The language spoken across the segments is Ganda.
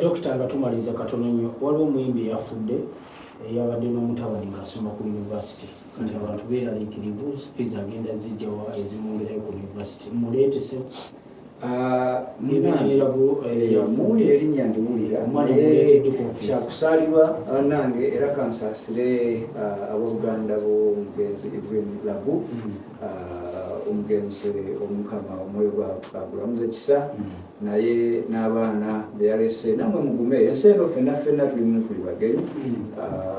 Dokita, nga tumaliriza katono nnyo, waliwo omuyimbi eyafudde eyabadde n'omutabani ng'asoma ku university. Kati abantu beeraliikirivu, fees agenda zijjawa ezimwongerayo ku university? Muleetese. Muwulira erinnya ndiwulira, naye kyakusaalirwa bannange, era kansaasire abooluganda b'omugenzi Ibrahim Lagu. Omugenzi, Omukama omwoyo gwagulamuza ekisa, naye n'abaana beyalese namwe mugume. Ensi eno ffenna ffenna tulimu tuli bagenyi.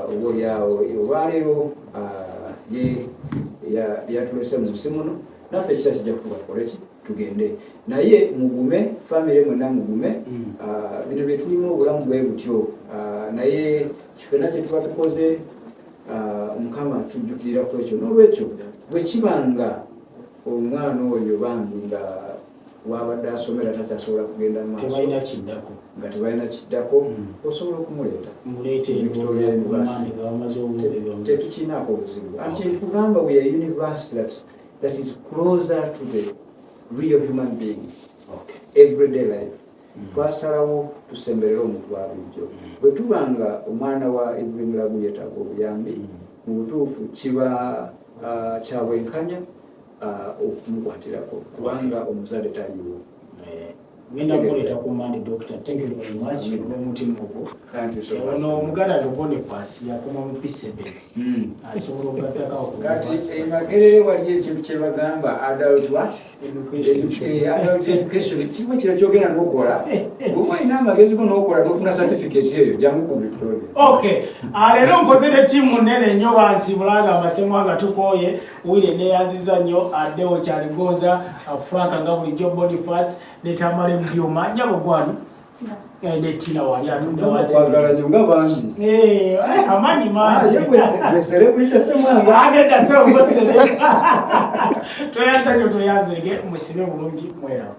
Oba oliawo olwaleero ye yatulese mu nsi muno, naffe ekisa kijja kutuba tukoleki, tugende. Naye mugume, famire mwenna mugume. Bino bye tulimu, obulamu bwe butyo, naye kifenna kye tuba tukoze, Mukama tujjukiriraku ekyo. N'olwekyo bwe kiba nga omwana oyo bambi nga wabadde asomera takyasobola kugenda mu maaso, Tebalina kiddako. nga tebalina kiddako, osobola okumuleeta. Muleete. Victoria University. Nga bamaze obudde. Tetukinaako obuzibu, anti tukugamba we are university that is closer to the real human being, everyday life. Twasalawo tusemberere omuntu wa bulijjo. Bwe tuba nga omwana wa Ibrahim Lagu yeetaaga obuyambi, mu butuufu kiba kyabwenkanya okumukwatirako, kubanga omuzadde taliwo. Ngenda kuleeta ku Mande. Doctor, thank you very much olw'omutima ogwo. Thank you so much. Ono omuganda wange Boniface yakoma mu P7, asobola okugattako ku Kati university. Emakerere waliyo ekintu kye bagamba adult what? Education. Adult education kimu kiro kyogenda n'okola, bwoba olina amagezi go n'okola n'ofuna certificate eyo, jangu ku Victoria. Okay. Leero nkoze ne ttiimu nnene nnyo, bansibulanga amasemwa nga tukooye wire. Neyanziza nnyo addewo Kyaligonza, Frank nga bulijjo, Boniface ne Tamale Mubyuma. Nyabo gwani? Ne Tina wali atudde wansi. Kwagala nnyo nga bangi. Amaanyi mangi. Ye gwe celebrity Semwanga. Agenda sewosere. Toyanza nnyo, toyanzege, musibe bulungi, mweraba.